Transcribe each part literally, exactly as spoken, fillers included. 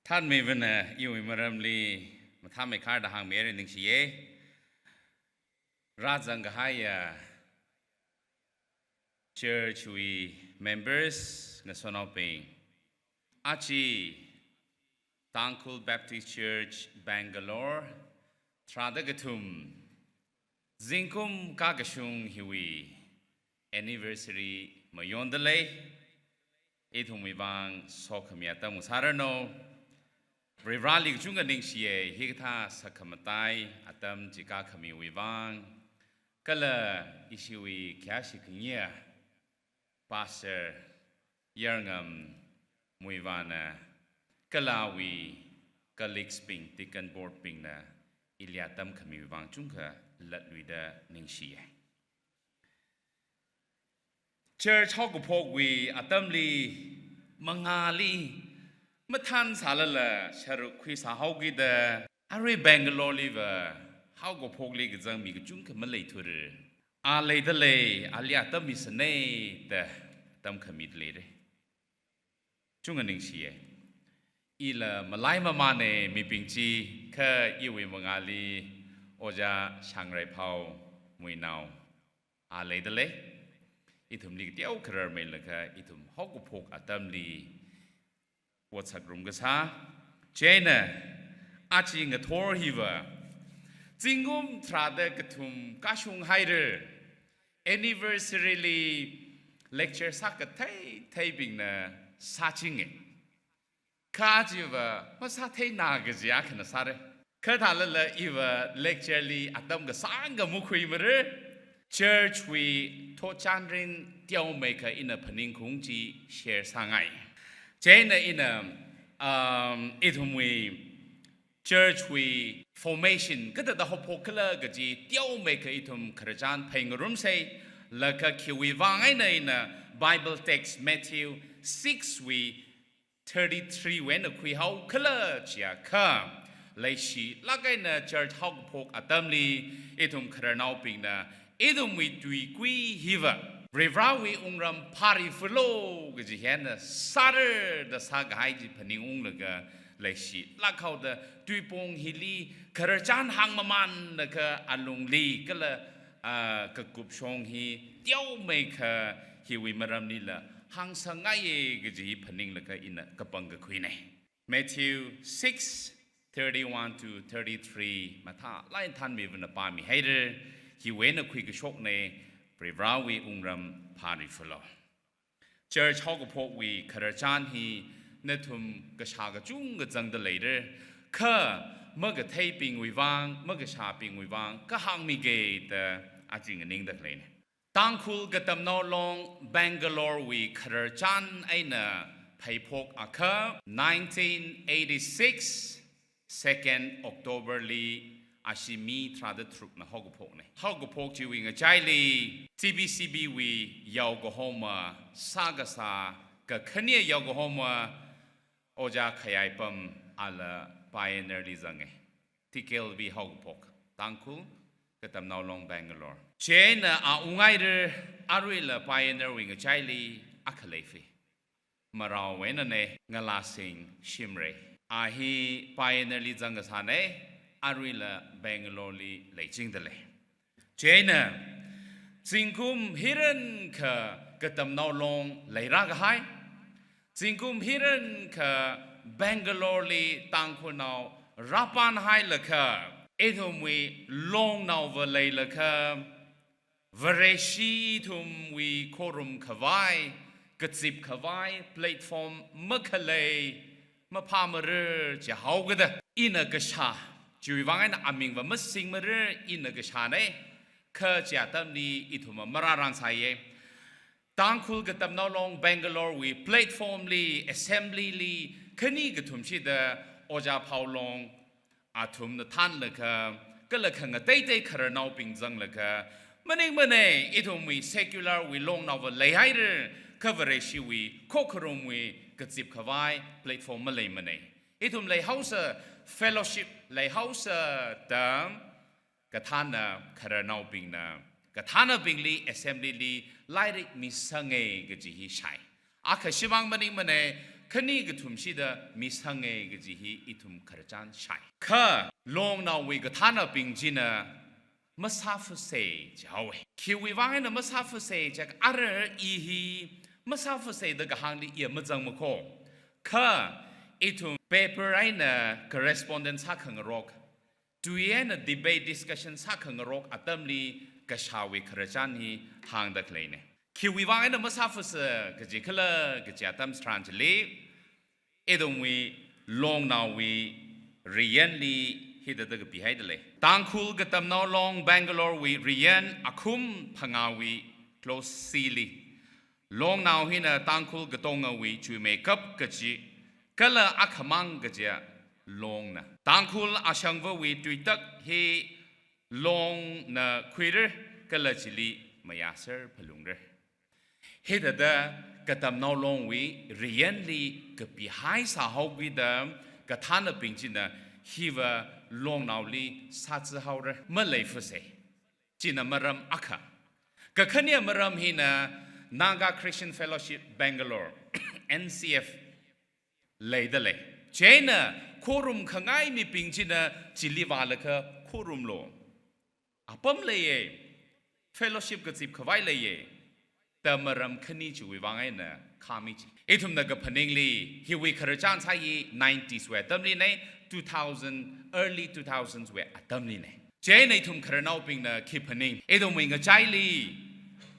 Thanmeivana iwui maramli mathāmeikharda hāngmihaira, ningshiya. Rāzang kahaiya church wui members, ngasotnaobing, aja Tangkhul Baptist Church Bangalore tharāda kathum zingkum kakashung hiwui anniversary mayonda lei. Ithumwui vang sokhami atam ngasāranu. Varivarali kachungkha ningshiya, hikathā sakhamatai atam chi kakhamiwui vang. Kala ishiwui khayāshi khangayi Pastor Yarngam Muivahna, kala awui colleagues bing, deacon board bingna ili atam khamiwui vang chungkha latluida ningshiya. Church haokaphokwui atamli mangāli mathānsālala sharuk khuisāhaokida, arui Bangalore liva haokaphokli kazang mi kachungkha maleithura. A leida lei, ali atam misāna da atam khamida leira. Chungkha ningshiya. Ila malaimamana mibing chi, kha iwui mangāli Ojā Shangreiphao Muinao a leida lei. Ithumli kateo khararmeilaga ithum haokaphok atamli ot sāngarum kasā. Chieina aja ngathor hiva zingkum tharāda kathum kashung haira. Anniversary li lecture sākathei theibingna sāchinga. Kha chiva masātheina kaji akhana sāra. Kha thālala iva lecture li atam kasāngkha makhuimara. Church wui thotchanrin teomeikha ina phaningkhaung chi share sāngai. Chieina ina, um, ithumwui church wui formation kathāda haophok khala kaji teomeikha ithum khararchan phāngarumsa, laga khiwui vang eina ina Bible text Matthew six wui thirty-three wui eina khuihao khala chiakha, leishilāk eina church haokaphok atamli ithum khararnaobingna ithumwui tuikui hiva Varivarawui wungram phārifalu kaji hi eina sāra da sākahai chi phaningunglaga, leishilāk haoda tuipong hili khararchan hāngmamanlaga alungli kala, ah, kakupshong hi teomeikha hiwui maramlila hāngsangngaiya kaji hi phaninglaga ina kapangkakhuina. Matthew six thirty-one to thirty-three mathālāk eina thanmeivana pāmihaira, hiwui eina khuikashokna, Varivarawui wungram phārifalu. Church haokaphokwui khararchan hi nathum kashā kachungkha zangda leira, kha makatheibingwui vang, makashābingwui vang kha hāngmiga da aja nganingda khaleina. Tangkhul Katamnao Long Bangalore wui khararchan eina pheiphok akha nineteen eighty-six second October li ashi mi tharāda tharukna haokaphokna. Haokaphok chiwui ngachaili T B C B wui yaokahoma sākasā kakhane yaokahoma Ojā Khayaipam ala pioneer li zanga. T K L B haokaphok, Tangkhul Katamnao Long Bangalore. Chieina a ungngaira, aruila pioneer wui ngachaili akha leifa. Marao einana, Ngalasing Shimray. A hi pioneer li zangkasāna, aruila Bangalore li leichingda lei. Chieina zingkum hiyākha Katamnao Long leirākahai, zingkum hiyākha Bangalore li Tangkhulnao rāpamhailaga, ithumwui longnaova leilaga, Vareshi ithumwui khorumkhavai, kazipkhavai platform makhalei, maphāmara jihaokida ina kashā, chiwui vang eina amingva masingmara, ina kashāna, kha chi atamli ithumva marāranksāya. Tangkhul Katamnao Long Bangalore wui platform li, assembly li, khani kathumshida Ojā Phaolong athumna thānlaga, kala khangateitei khararnaobing zanglaga, maningmana, ithumwui secular wui longnaova leihaira, kha Vareshiwui khokharumwui kazipkhavai platform maleimana. Ithum leihaosa, fellowship leihaosa da kathāna khararnaobingna kathānabingli assembly li lairik misanga kaji hi shāi. Akha shimang maningmana, khani kathum shida misanga kaji hi ithum khararchan shai. Kha Longnaowui kathānabing china masāfuse jihaowa. Khiwui vang eina masāfuse jiakha ara i hi masāfuse da kahāngli i mazangmako. Kha ithum paper eina correspondence sākhangarok, tui eina debate discussion sākhangarok atamli kashāwui khararchan hi hāngda khaleina. Khiwui vang eina masāfuse kaji khala kaji atam tharan chili, ithumwui Longnaowui riyanli hithāda kapihaida lei. Tangkhul Katamnao Long Bangalore wui riyan akhum phangāwui close li, Longnao hina Tangkhul katongawui chuimeikap kachi, kala akhamang kachia longna. Tangkhul ashangvawui tuitak hi longna khuira, kala chili mayāser phalungra. Hithāda Katamnao Longwui riyanli kapihai sāhaokida kathānabing china hiva Longnaoli sāchihaora, maleifuse. China maram akha. Kakhane maram hina Naga Christian Fellowship Bangalore, N C F, leida lei. Chieina khorum khangai mibing china chili vālaga khorumlu. Apam leiya, fellowship kazip khavai leiya, da maram khani chiwui vang eina khami chi. Ithumna kaphaningli, hiwui khararchan sāyi nineties wui atamlina, two thousand, early two thousands wui atamlina. Chieina ithum khararnaobingna khi phaning, ithumwui ngachaili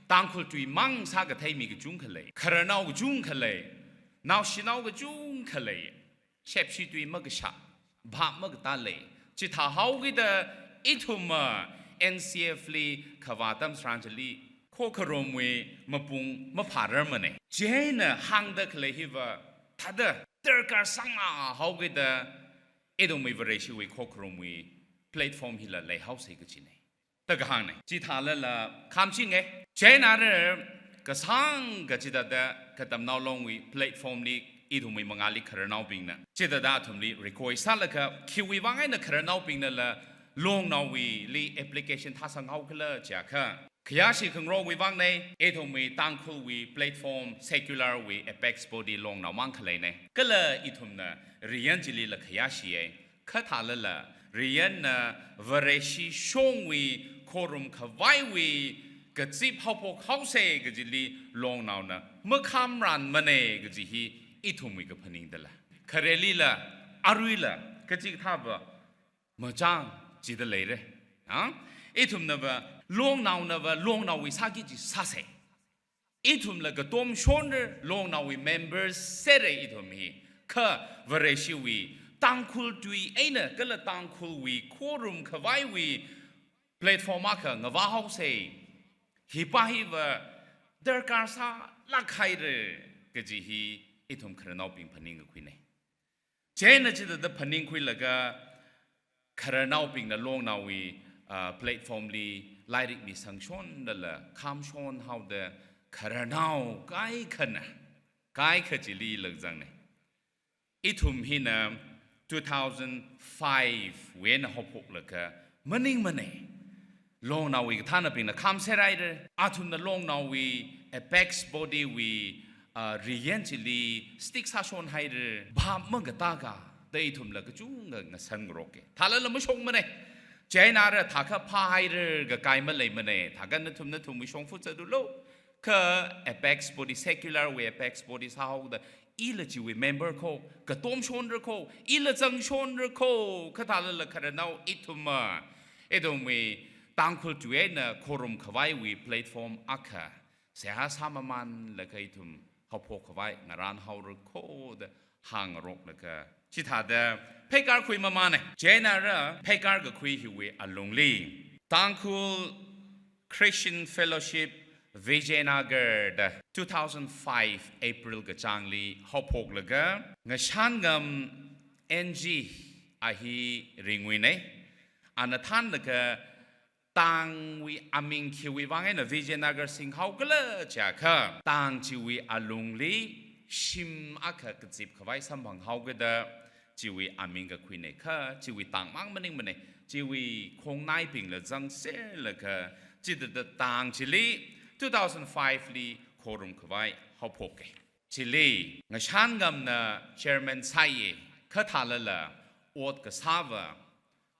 Tangkhul tui mang sākathei mi kachungkha lei, khararnao kachungkha lei, naoshinao kachungkha lei, shepshi tui makashā, bhap makatā lei. Chithāhaokida ithumva N C F li kavā atam tharan chili khokharumwui mapung maphārarmana. Chieina hāngda khalei hiva thāda darkar sāngahaokida ithumwui Vareshiwui khokharumwui platform hila leihaosa kachina da kahāngna. Chithālala khamchinga. Chieina ara kasāng kachithāda Katamnao Longwui platform li ithumwui mangāli khararnaobingna chithāda athumli request sālaga, khiwui vang eina khararnaobingnala Longnaowuili application thāsanghaokhala jiakha, khayāshi khangarokwui vangna, ithumwui Tangkhulwui platform, secular wui apex body Longnao mang khaleina. Kala ithumna riyan chilila khayāshiya. Kha thālala, riyanna Vareshi shongwui khorum khavaiwui kazip haophok haosa kajili Longnaona makhamranmana kaji hi ithumwui kaphaning dala. Kharelila, aruila, kachikathāva machang chida leira. Ha? Ithumnava, Longnaonava, Longnaowui sāki chi sāsa. Ithumla katomshonra, Longnaowui members sera ithum hi. Kha Vareshiwui Tangkhul tui eina kala Tangkhulwui khorum khavaiwui platform akha ngavā haosa. Hipa hiva darkar sālāk haira kaji hi ithum khararnaobing phaningkakhuina. Chieina chithāda phaningkhuilaga khararnaobingna Longnaowui, ah, platform li lairik misangshonlala khamshon haoda khararnao kaikhana, kaikha chili langzangna. Ithum hina two thousand five wui eina haophoklaga maningmana. Longnaowui kathānabingna khamser haira, athumna Longnaowui apex body wui, ah, riyan chili stick sāshon haira, bhap makatā ka, da ithumla kachungkha ngasan ngaroka. Thālala mashokmana. Chieina ara thākha phāhaira kakai maleimana, thākha nathum nathumwui shongfa zatulu. Kha apex body, secular wui apex body sāhaoda, ila chiwui member kho, katomshonra kho, ila zangshonra kho, kha thālala khararnao ithumva, ithumwui Tangkhul tui eina khorum khavaiwui platform akha seihā sāmamanlaga ithum haophok khavai ngaran haora kho da hāngngaroklaga chithāda pheikārkhui mamana. Chieina ara pheikārkakhui hiwui alungli, Tangkhul Christian Fellowship Vijayanagar da two thousand five April kachāngli haophoklaga, Ngashanngam N G a hi ringwuina. Ana thānlaga tangwui aming khiwui vang eina Vijayanagar singhaokhala jiakha, tang chiwui alungli shim akha kazip khavai samphanghaokida chiwui aming kakhuina kha, chiwui tangmang maningmana, chiwui khongnaibingla zangserlaga, chithāda tang chili two thousand five li khorum khavai haophoka. Chili Ngashan Ngamna chairman sāya, kha thālala ot kasāva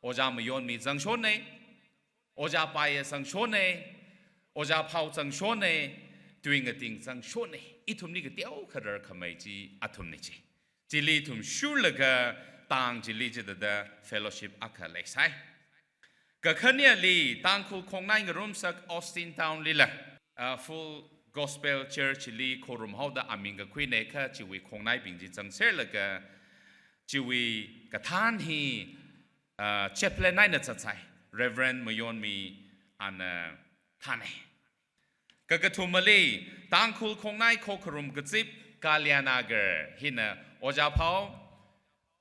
Ojā Mayonmi zangshonna, Ojā Pius zangshonna, Ojā Phao zangshonna, Tuingating zangshonna. Ithumli kateokha rarkhamei chi athumna chi. Chili ithum shurlaga tang chili chithāda fellowship akha leisai. Kakhaneli Tangkhul Khongnai ngarumsak Austin Town lila, ah, Full Gospel Church li khorumhaoda aming kakhuina, kha chiwui khongnaibing chi zangserlaga chiwui kathān hi, ah, chaplain eina zatsai, Reverend Mayonmi ana thāna. Kakathumali Tangkhul Khongnai Khokharum Kazip Kalyan Nagar hina Ojā Phao,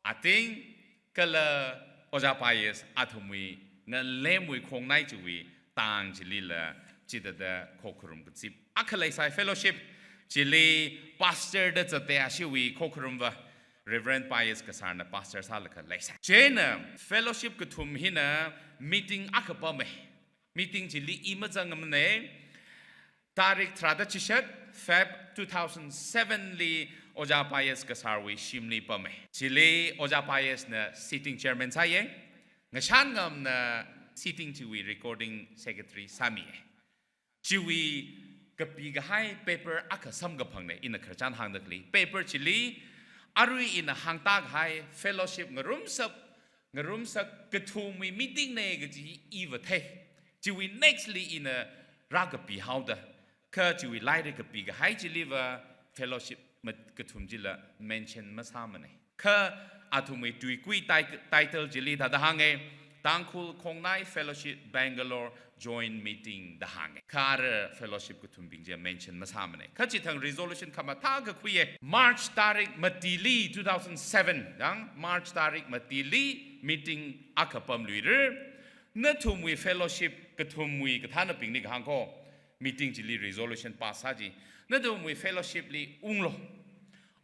Ating, kala Ojā Pius athumwui ngalemwui khongnai chiwui tang chilila chithāda Khokharum Kazip akha leisai fellowship. Chili pastor da zatta ashiwui khokharumva Reverend Pius Kasarna pastor sālaga leisai. Chieina fellowship kathum hina meeting akha pama. Meeting chili i mazangamana. Tarik tharāda chishat Feb two thousand seven li Ojā Pius Kasarwui shimli pama. Chili Ojā Piusna sitting chairman sāya, Ngashan Ngamna sitting chiwui recording secretary sāmiya. Chiwui kapikahai paper akha samkaphangna, ina khararchan hāngda khalei. Paper chili arui ina hāngtākahai fellowship ngarumsak, ngarumsak kathumwui meeting na kaji iva thei. Chiwui next li ina rākapihaoda, kha chiwui lairik kapikahai chiliva fellowship mat-, kathum chila mention masāmana. Kha athumwui tuikui ti-, title chili thāda hānga, Tangkhul Khongnai Fellowship Bangalore Joint Meeting da hānga. Kha ara fellowship kathumbing chi mention masāmana. Kha chithang resolution khamathā kakhuiya. March tarik matili two thousand seven, yang March tarik matili meeting akha pamluira. Nathumwui fellowship kathumwui kathānabingli kahāng kho, meeting chili resolution pass sā chi, nathumwui fellowship li unglu.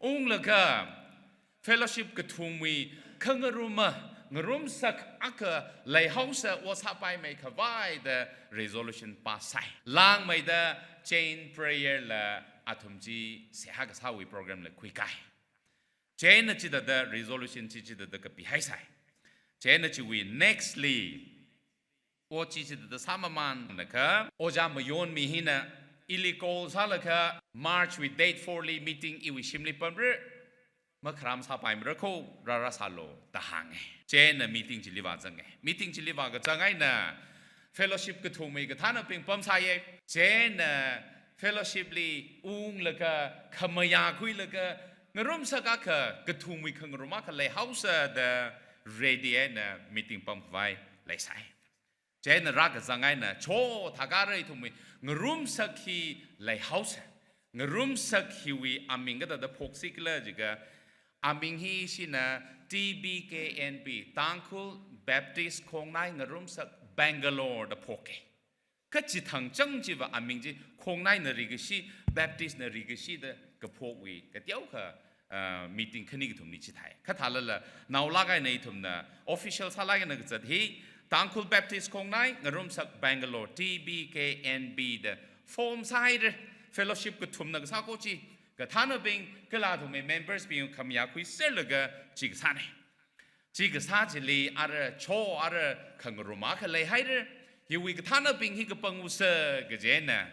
Unglaga fellowship kathumwui khangaruma, ngarumsak akha leihaosa, ot sāpaimei khavai da resolution pass sāi. Langmeida chain prayer la athum chi seihā kasāwui program la khuikai. Chieina chithāda resolution chi chithāda kapihaisai. Chieina chiwui next li ot chi chithāda sāmamānlaga, Ojā Mayonmi hina ili call sālaga, March wui date four li meeting iwui shimli pamra, makharam sāpaimara kho, rāra sālu da hānga. Chieina meeting chili vāzanga. Meeting chili vākazang eina fellowship kathumwui kathānabing pamsāya. Chieina fellowship li unglaga khamayā khuilaga, ngarumsak akha kathumwui khangarum akha leihaosa da ready eina meeting pamkhavai leisai. Chieina rākazang eina cho thākara ithumwui ngarumsak hi leihaosa. Ngarumsak hiwui aming kathāda phoksikhala jiakha, aming hi ishina T B K N B, Tangkhul Baptist Khongnai Ngarumsak Bangalore da phoka. Kha chithang chang chiva aming chi khongnaina rikashi, Baptistna rikashi da kaphokwui kateokha, ah, meeting khani kathumli chithāi. Kha thālala naolāk eina ithumna official sālāk eina kazat hi Tangkhul Baptist Khongnai Ngarumsak Bangalore, T B K N B da form sāhaira. Fellowship kathumna kasā kho chi, kathānabing kala athumwui members bing khamayā khuiserlaga chi kasāna. Chi kasā chili ara cho ara khangarum akha leihaira. Hiwui kathānabing hi kapanglusa kajina,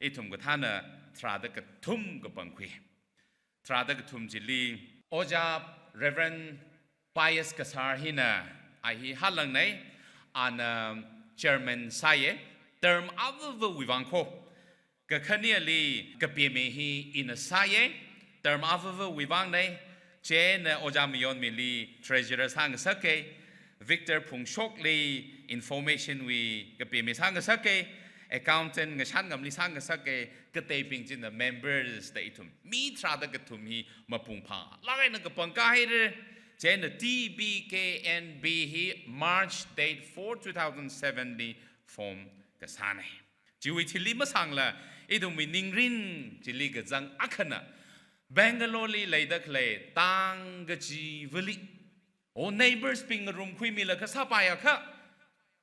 ithum kathāna tharāda kathum kapangkhui. Tharāda kathum chili Ojā Reverend Pius Kasar hina a hi hālāngna, ana chairman sāya, term avāvawui vang kho. Kakhaneli kapime hi ina sāya, term avāvawui vangna. Chieina Ojā Mayonmili treasurer sāngasaka, Victor Phungshokli information wui kapime sāngasaka, accountant Ngashan Ngamli sāngasaka, kateibing china members da ithum mi tharāda kathum hi mapung phālāk eina kapangkā haira. Chieina T B K N B hi March date four, two thousand seven li form kasāna. Chiwui thili masangla, ithumwui ningrin chili kazang akhana, Bangalore li leida khalei tang kachivali, o neighbors bing ngarumkhuimila kasāpai akha,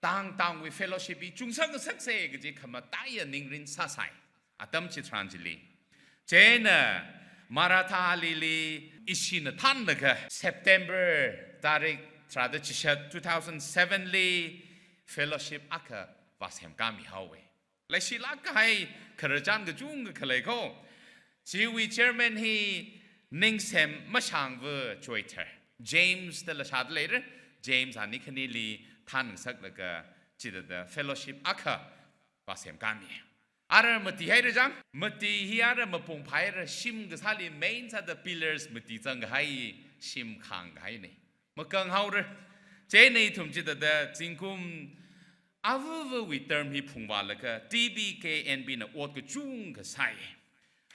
tang tangwui fellowship hi chungsak ngasaksa kaji khamataiya ningrin sāsai. Atam chitharan chili. Chieina Marathali li ishina thanlaga September tarik tharāda chishat two thousand seven li fellowship akha vāsemkāmihaowa. Leishilāk kahai khararchan kachungkha khalei ko. Chiwui chairman hi Ningsem Mashangva Choithar. James dala shāda leira. James ani khanili thansaklaga chithāda fellowship akha vāsemkāmi. Ara mati haira chang, mati hi ara mapung phāhaira, shim kasāli main sāda pillars mati zangkahai, shim khāngkahaina. Makanghaora. Chieina ithum chithāda zingkum avāvawui term hi phungvālaga T B K N B na ot kachungkha sāi.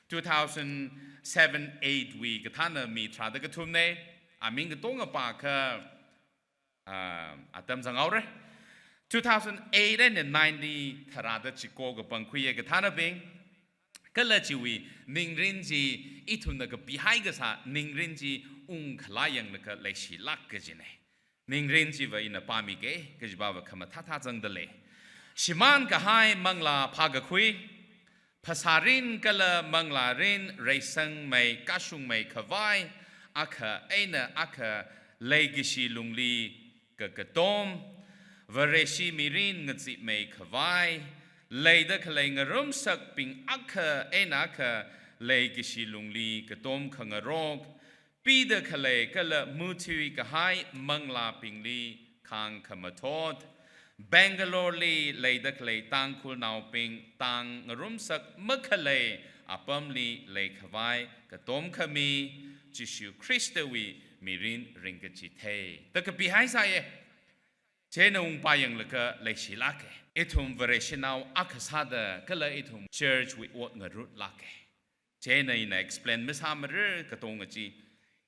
Two thousand seven eight wui kathāna mi tharāda kathumna, aming katongapa kha, ah, atam zanghaora. Two thousand eight and nine li tharāda chiko kapangkhuiya kathānabing. Kala chiwui ningrin chi ithumna kapihai kasā ningrin chi ungkhala yanglaga leishilāk kajina. Ningrin chiva ina pāmika, kajiva khamathā thā zangda lei. Shimān kahai manglā phākakhui, phasārin kala manglārin reisangmei kashungmei khavai, akha eina akha leikashi lungli kakatom, Vareshi mirin ngazipmei khavai, leida khalei ngarumsakbing akha eina akha leikashi lungli katom khangarok, pida khalei kala muthui kahai manglābingli khāngkhamathot, Bangalore li leida khalei Tangkhulnaobing tang ngarumsak makhalei apamli leikhavai katom khami, Jishu Khristawui mirin ringkachithei da kapihai sāya. Chieina ungpā yanglaga leishilāka. Ithum Vareshinao akha sāda kala ithum church wui ot ngarutlāka. Chieina ina explain masāmara katonga chi.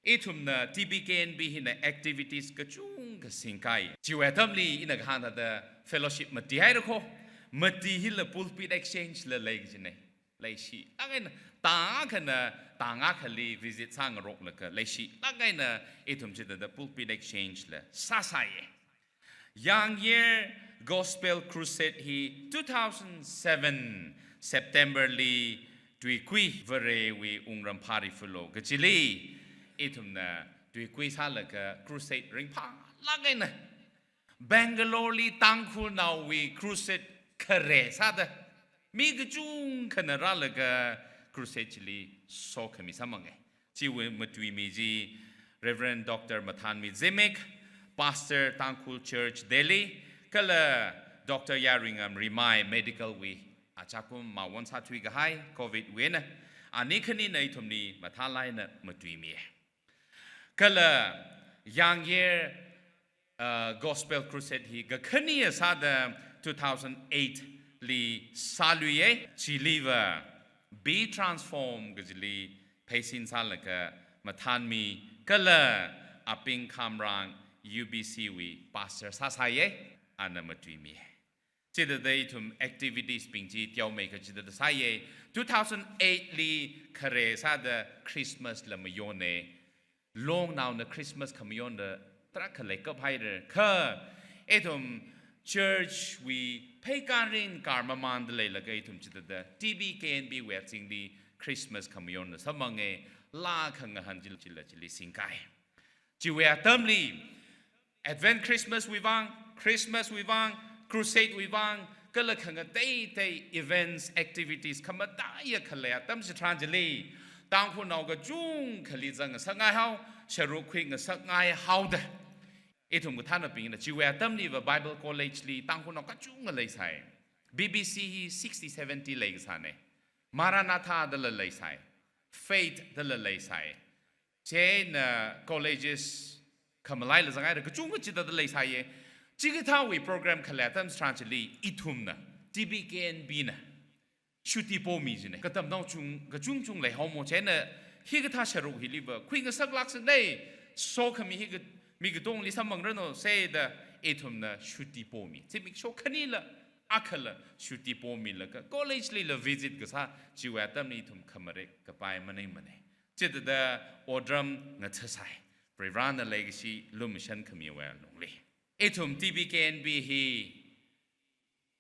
Ithumna T B K N B hina activities kachungkha singkai. Chiwui atamli ina kahāng thāda fellowship mati haira ko. Mati hila pulpit exchange la lei kajina. Leishilāk eina, tang akhana tang akhali visit sāngaroklaga leishilāk eina ithum chithāda pulpit exchange la sāsāya. Young Year Gospel Crusade hi two thousand seven September li Tuikui Varewui wungram Pharifalo kachili ithumna Tuikui sālaga crusade ringphālāk eina Bangalore li Tangkhulnaowui crusade khare sāda mi kachungkhana rālaga crusade chili sokhami sāmanga. Chiwui matuimi chi Reverend Doctor Mathanmi Zimik, Pastor Tangkhul Church Delhi, kala Doctor Yaringam Rimai, medical wui, achākum mawon sāthuikahai, covid wui eina, ani khanina ithumli mathālāk eina matuimi. Kala Young Year, uh, Gospel Crusade hi kakhane sāda two thousand eight li sāluiya, chiliva Be Transformed kajili pheisin sālaga Mathanmi kala Aping Khamrang U B C wui pastor sāsāya, ana matuimi. Chithāda ithum activities bing chi teomeikha chithāda sāya. Two thousand eight li khare sāda Christmas la mayona. Longnaona Christmas khamayonda tarākha leikap haira. Kha ithum church wui pheikārin karmamānda leilaga ithum chithāda T B K N B wui azingli Christmas khamayonda sāmanga, laa khangahān chila chila chili singkai. Chiwui atamli Advent Christmas wui vang, Christmas wui vang, crusade wui vang, kala khangateitei events, activities khamataiya khalei atam chitharan chili, Tangkhulnao kachungkhali zangngasakngaihao, sharuk khuingasakngaihaoda. Ithum kathānabingna chiwui atamliva Bible College li Tangkhulnao kachungkha leisai. B B C hi sixty seventy leikasāna. Maranatha dala leisai. Faith dala leisai. Chieina colleges khamalaila zangngaira, kachungkha chithāda leisaiya. Chikathāwui program khalei atam chitharan chili ithumna, T B K N B na shuti pomi jina. Katamnao chung, kachungchung leihaomo, chieina hikathā sharuk hiliva khuingasaklāksāna, sokhami hi ka, mi katongli samphang ranu sāda ithumna shuti pomi. Zimiksho khanila akhala shuti pomilaga college lila visit kasā, chiwui atamli ithum khamarek kapai maneimana. Chithāda otram ngathasai. Varivarana leikashi lumashan khamiwui alungli. Ithum T B K N B hi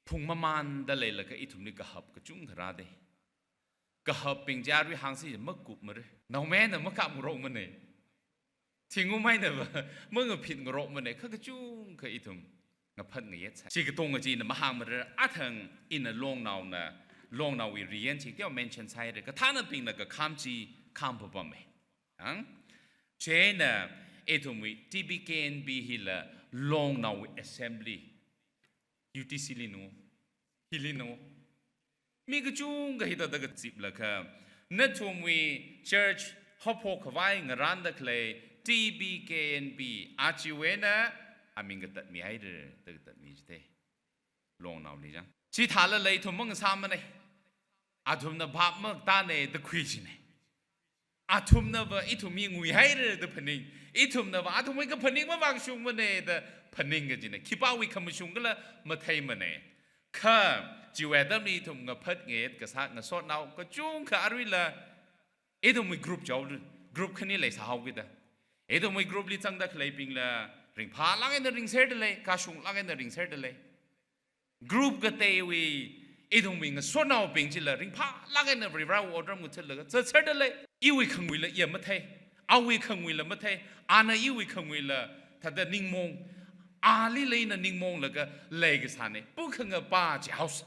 phungmamānda leilaga ithumli kahap kachungkha rāda. kahapping chi arui hāngsi makupmara. Naomayana makapngarokmana. Thingumayana va mangaphitngarokmana. Kha kachungkha ithum ngaphatngayet sāi. Chi katonga chi ina mahāngmara, athang ina Longnaona, Longnaowui riyan chi teo mention sāhaira. Kathānabingna kakham chi kham papame. Ang? Chieina ithumwui T B K N B hila Longnaowui assembly. U T C lino, hilino. Mi kachungkha hithāda kaziplaga, nathumwui church haophok khavai ngarānda khalei T B K N B, achiwui eina aming katatmihaira, da katatmi jite. Longnaoli jang. Chithālala ithum mangasāmana. Athumna bhap makatāna da khui jina. Athumna va ithum hi nguihaira da phaning. Ithumna va athumwui kaphaning mavākashungmana da phaning kajina. Khipāwui khamashung khala matheimana. Kha chiwui atamli ithum ngaphatngayet kasā ngasotnao kachungkha aruila ithumwui group chaoli, group khani leisāhaokida. Ithumwui group li zangda khaleibingla ringphālāk eina ringserda lei, kashunglāk eina ringserda lei. Group kateiwui, ithumwui ngasotnaobing chila ringphālāk eina Varivarāwui otram ngathālaga zatserda lei. Iwui khanguila iya mathei, awui khanguila mathei, ana iwui khanguila thāda ningmaong, alila ina ningmaonglaga leikasāna. Pukhangapa chihaosa.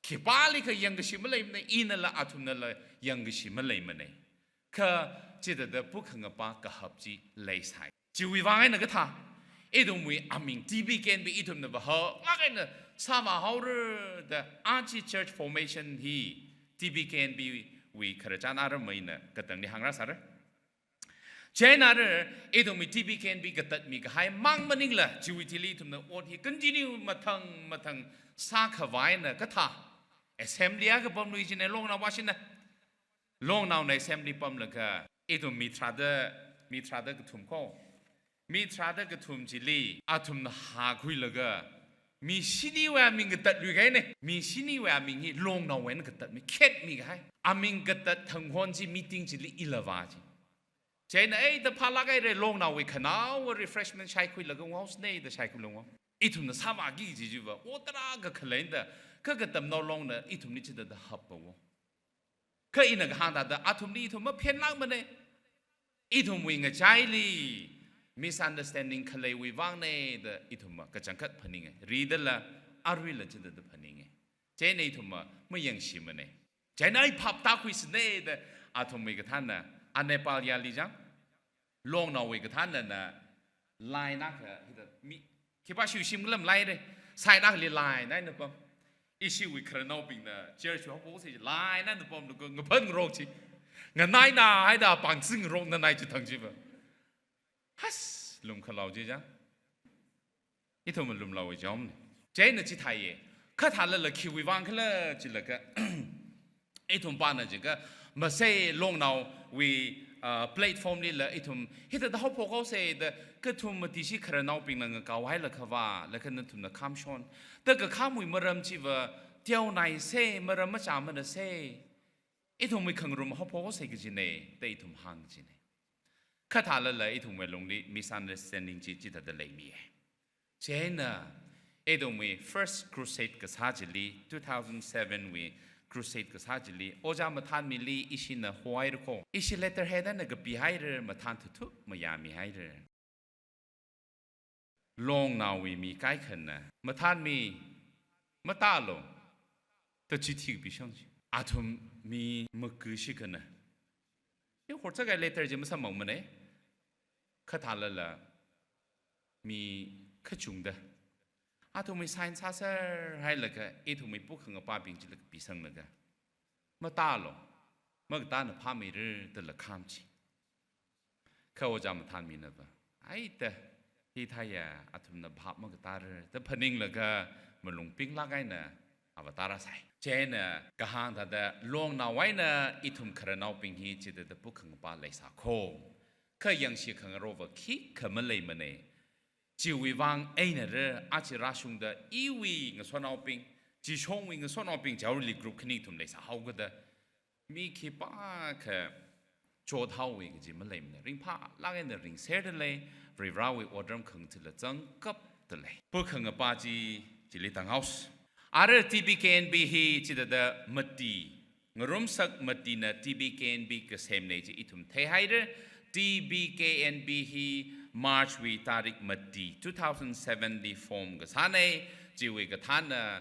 Khipālikha yangkashi maleimana, inala athumnala yangkashi maleimana. Kha chithāda pukhangapa kahap chi leisai. Chiwui vang eina kathā, ithumwui aming T B K N B ithumna va haklāk eina sāvāhaora da aja church formation hi T B K N B wui khararchan aram eina katangli hāngrāsāra. Chieina arui ithumwui T B K N B katatmi kahai mang maningla, chiwui thili ithumna ot hi continue mathang mathang sākhavai eina kathā, assembly akha pamlui jina, Longnao vāshina. Longnaona assembly pamlaga, ithum mi tharāda, mi tharāda kathum ko. Mi tharāda kathum chili athumna hākhuilaga, mi shiniwui aming katatlui kahaina. Mi shiniwui aming hi Longnaowui eina katatmi, khetmi kahai. Aming katat thang hon chi meeting chili ila vā chi. Chieina, "Ei, da phālāk haira, Longnaowui khanaowa refreshment shaikhuilaga ngaosāna," da shaikhuilaga ngao. Ithumna sāvāki kaji chiva, ot tarākha khalei eina da, kha Katamnao Longna ithumli chithāda happa wo. Kha ina kahāng thāda, athumli ithum maphenlākmana. Ithumwui ngachaili misunderstanding khaleiwui vangna da ithum kachangkhat phaninga. Ridala, aruila chithāda phaninga. Chieina ithum mayangshimana. Chieina ei phap tākhuisāna da athumwui kathāna, a Nepal yali jang, Longnaowui kathānana, line akha, hithā mi, khipāshi shim lam laire, side akhali line eina pam. Ishiwui khararnaobingna, church haophoksa line eina pamlaga, ngaphatngarok chi. Nganaina haida pangzingngarok nanai chithang chiva. Has, lumkhalao chi jang. Ithum lumlao jam. Chieina chithāya. Kha thālala khiwui vang khala chilaga, ithum pana jiakha, masei Longnaowui, ah, platform lila ithum hithāda haophok haosa da, kathum matishi khararnaobingna ngakaohailaga va, laga nathumna khamshon. Da kakhamwui maram chiva, teonaisa, maram machāmanasa. Ithumwui khangarum haophok haosa kajina, da ithum hāng kajina. Kha thālala ithumwui lungli misunderstanding chi chithāda leimiya. Chieina, ithumwui first crusade kasā chili, two thousand seven wui crusade kasā chili, Ojā Mathanmili ishina hohaira ko. Ishi letterhead eina kapihaira, mathan thuthu mayāmihaira. Longnaowui mi kaikhana, Mathanmi, matālu, da chithi kapishang chi. Athum mi makushi kana. Yo, hortsakai letter chi masamphangmana. Kha thālala mi kachungda, athumwui sign sāserhailaga, ithumwui pukhangapābing chila kapisanglaga, matālu, makatāna phāmeira dala kham chi. Kha Ojā Mathanmina va, aita, hithāya, athumna bhap makatāra da phaninglaga, malung pinglāk eina ava tārāsai. Chieina kahāng thāda, Longnao eina ithum khararnaobing hi chithāda pukhangapā leisā ko. Kha yangshi khangarok va khikha maleimana. Chiwui vang einara, aja rāshungda iwui ngasotnaobing, chishongwui ngasotnaobing, Jaori group khani ithum leisāhaokada, mi khipākha chothaowa kaji maleimana. Ringphālāk eina ringserda lei, Varivarāwui otram khangathāla zangkapda lei. Pukhangapā chi chili tānghaosa. Ara T B K N B hi chithāda mati ngarumsak matina T B K N B kasemna chi ithum theihaira. T B K N B hi March wui tarik mati two thousand seven li form kasāna, chiwui kathāna,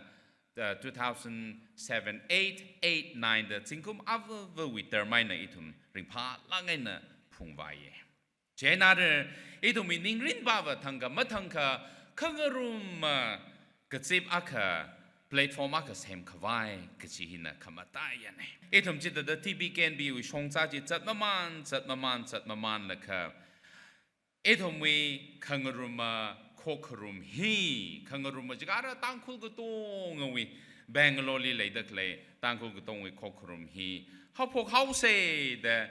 uh, two thousand seven, eight, eight, nine da zingkum avāvawui term eina ithum ringphālāk eina phungvāya. Chieina ithumwui ningrinpava thangkha mathangkha khangarum, uh, kazip akha, platform akha semkhavai kachi hina khamataiyana. Ithum chithāda T B K N B wui shongza chi zatmamān, zatmamān, zatmamānlaga, ithumwui khangaruma khokharum hi, khangaruma jiakha Tangkhul katongawui, Bangalore li leida khalei Tangkhul katongawui khokharum hi haophok haosa da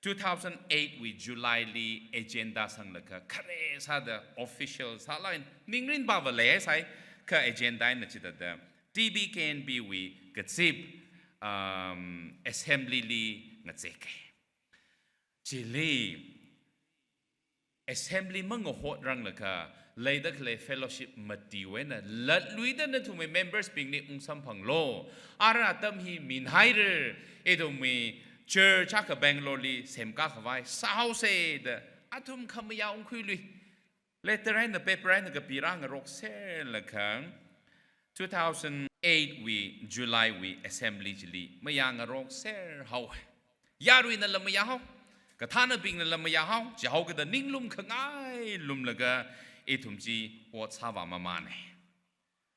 two thousand eight wui July li agenda sanglaga khare sāda official sālāk eina ningrinpava leisai, kha agenda eina chithāda T B K N B wui kazip, um, assembly li ngazeka. Chili assembly mangahotranglakha leida khalei fellowship matiwui eina latluida nathumwui members bingli ungsamphanglu. Ara atam hi minhaira, ithumwui church akha Bangalore li semkakhavai sāhaosa da athum khamayā ungkhuilui. Letter eina paper eina kapirā ngarokserlaga two thousand eight wui July wui assembly chili mayā ngarokser haowa. Yaruinala mayāhao, kathānabingnala mayāhao, chihaokida ninglum khangai lumlaga ithum chi ot sāvāmamāna.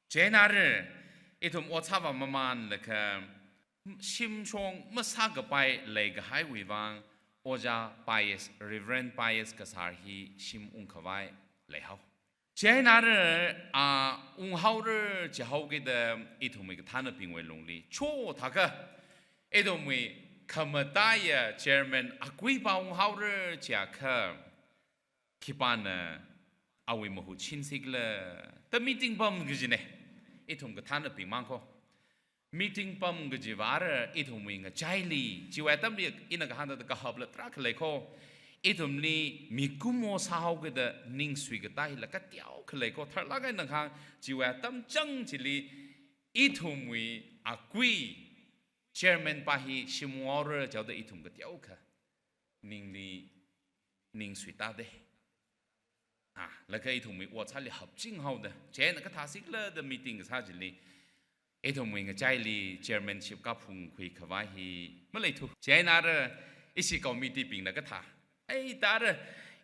Chieina ithum ot sāvāmamānlaga shimshong masākapai leikahaiwui vang Ojā Pius, Reverend Pius Kasar hi shim ungkhavai leihao. Chieina, a, unghaora chihaokida ithumwui kathānabingwui lungli chotaka ithumwui khamataiya chairman akui pa unghaora chiakha khipāna awui mahut shinsikhala da meeting pam kajina. Ithum kathānabing mang kho. Meeting pam kajiva ithumwui ngachaili, chiwui atamli ina kahāngda kahapla tarākha lei kho. Ithumli mikumo sāhaokida ning suikatā hila kateokha lei kho. Tharlāk eina kahāng chiwui atam chang chili ithumwui akui chairman pa hi shim unghaora chihaoda ithum kateokha ningli ning suitāda, ha, laga ithumwui ot sāli hapching haoda. Chieina kathā sikhala da meeting kasā chili ithumwui ngachaili chairmanship kaphungkhui khavai hi maleithu. Chieina ishi committee bingna kathā, ei, tara,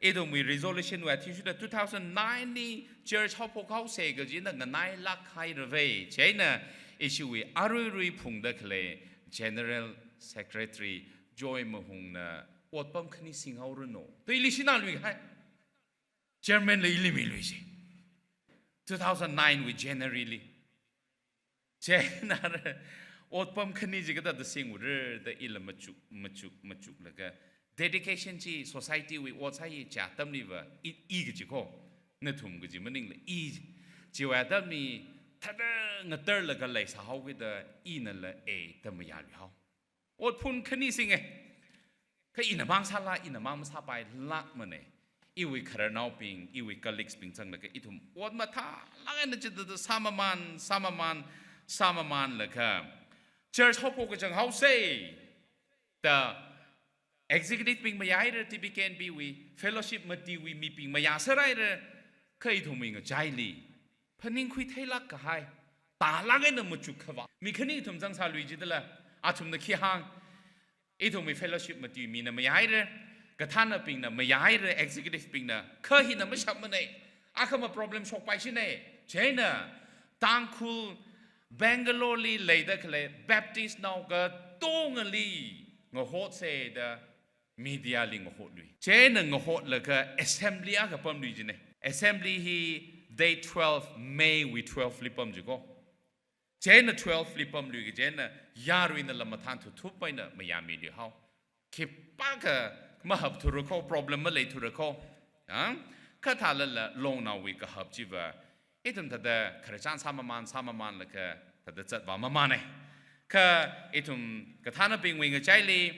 ithumwui resolution wui athishurda two thousand nine li church haophok haosa kajina nganailāk hairava. Chieina ishiwui aruirui phungda khalei General Secretary Joy Mahungna otpam khani singhaoranu da ili shinā luihai. Chairman la ili miluishi. Two thousand nine wui January li. Chieina otpam khani chi kathāda singura da ila machuk, machuk, machuklaga, dedication chi society wui ot sāya chi atamliva i, i kaji kho, nathum kaji maningla i. Chiwui atamli thāda ngatarlaga leisāhaokida inala ei da mayāluihao. Ot phun khani singa. Kha ina mang sāla, ina mang masāpailākmana. Iwui khararnaobing, iwui colleagues bing zanglaga ithum ot mathālāk eina chithāda sāmamān, sāmamān, sāmamānlaga church haophok kachang haosa da executive bing mayāhaira, T B K N B wui, fellowship matiwui mibing mayāserhaira, kha ithumwui ngachaili phaningkhui theilāk kahai, tālāk eina machuk khavā mi khani ithum zangsālui jidala, athumna khi hāng, ithumwui fellowship mati mina mayāhaira, kathānabingna mayāhaira, executive bingna, kha hina mashapmana, akhama problem shokpaishina. Chieina Tangkhul Bangalore li leida khalei Baptist nao katongali ngahotsa da media li ngahotlui. Chieina ngahotlaga assembly akha pamlui jina. Assembly hi date twelve, May wui twelve li pam jiko. Chieina twelve li pamlui kajina, yaruina lam mathān thuthup eina mayāmiluihao. Khipākha mahapthura kho, problem maleithura kho. Ha? Kha thālala longnaowui kahap chiva ithum thāda khararchan sāmamān, sāmamānlaga thāda zatvāmamāna. Kha ithum kathānabingwui ngachaili,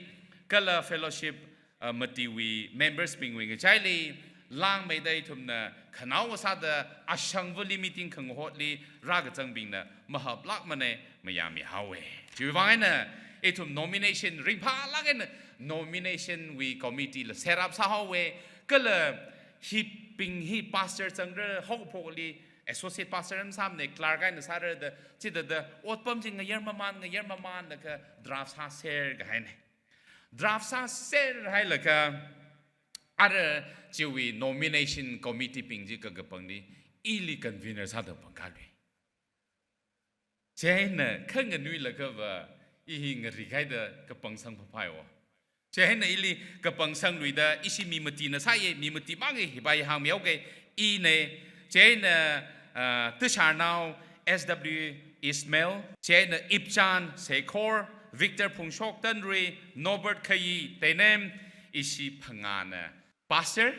kala fellowship, uh, matiwui members bingwui ngachaili, langmeida ithumna khanaowa sāda ashangvali meeting khangahotli rākazangbingna mahaplākmana, mayāmihaowa. Chiwui vang eina Ithum nomination ringphālāk eina nomination wui committee la set up sāhaowa, kala hibing hi pastor zangra, haokaphokli associate pastor masāmana, clerk eina sāra da, chithāda otpam chi ngayar mamān, ngayar mamānlaga draft sāser kahaina. Draft sāser hailaga, ara chiwui nomination committee bing chi kakapangli ili convener sāda pangkālui. Chieina khanganuilagava i hi ngarik haida kapangsang phaphaiwo. Chieina ili kapangsangluida ishi mi matina sāya, mi mati mangei, hibai hāngmihaoke, ina, chieina, ah, Tisharnao S W Ismail, chieina Ipchan Sekhor, Victor Phungshok Tanrui, Norbert Khayi Teinem, ishi phangāna pastor,